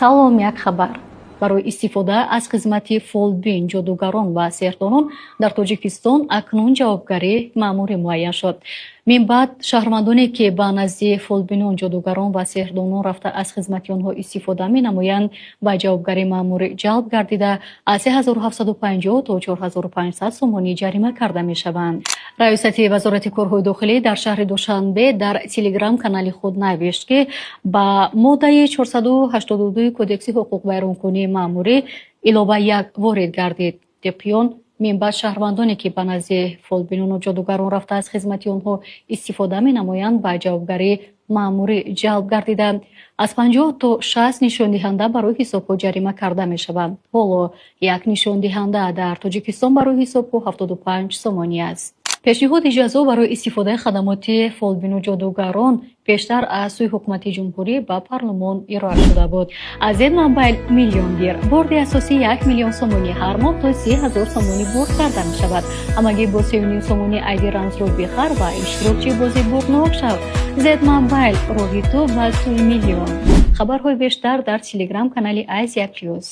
Салом, як хабар. Барои истифода аз хизмати фолбин, ҷодугарон ва сеҳрдонон дар Тоҷикистон акнун ҷавобгарии маъмурӣ муайян шуд. Минбаъд шаҳрвандоне, ки ба назди фолбинон, ҷодугарон ва сеҳрдонон рафта, аз хизмати онҳо истифода менамоянд, ба ҷавобгарии маъмурӣ ҷалб гардида, аз 3750 то 4500 сомонӣ ҷарима карда мешаванд. Раёсати Вазорати корҳои дохилӣ дар шаҳри Душанбе дар Телеграм канали худ навишт, ки ба моддаи 482 Кодекси ҳуқуқвайронкунии маъмурӣ илова як ворид гардид. Тибқи он, минбаъд шаҳрвандоне, ки ба назди фолбинону ҷодугарон рафта, аз хизмати онҳо истифода менамоянд, ба ҷавобгарии маъмурӣ ҷалб гардида, аз 50 то 60 нишондиҳанда барои ҳисобҳо ҷарима карда мешаванд. Ҳоло як нишондиҳанда дар Тоҷикистон барои ҳисобҳо 75 сомонӣ аст. Пешниҳоди ҷазо барои истифодаи хадамоти фолбину ҷодугарон пештар аз сӯи ҳукумати ҷумҳурӣ ба парлумон ироа шуда буд. Аз Зед Мобайл миллионгир. Бурди асосӣ 1 миллион сомонӣ. Ҳар моҳ то 30 000 сомонӣ бурд карда мешавад. Ҳамагӣ бо 3,5 сомонӣ айди рамзро бихар ва иштирокчии бозии бурднок шав. Зед Мобайл, роҳи ту ба сӯи миллион. Хабарҳои бештар дар Телеграм канали Азия Плюс.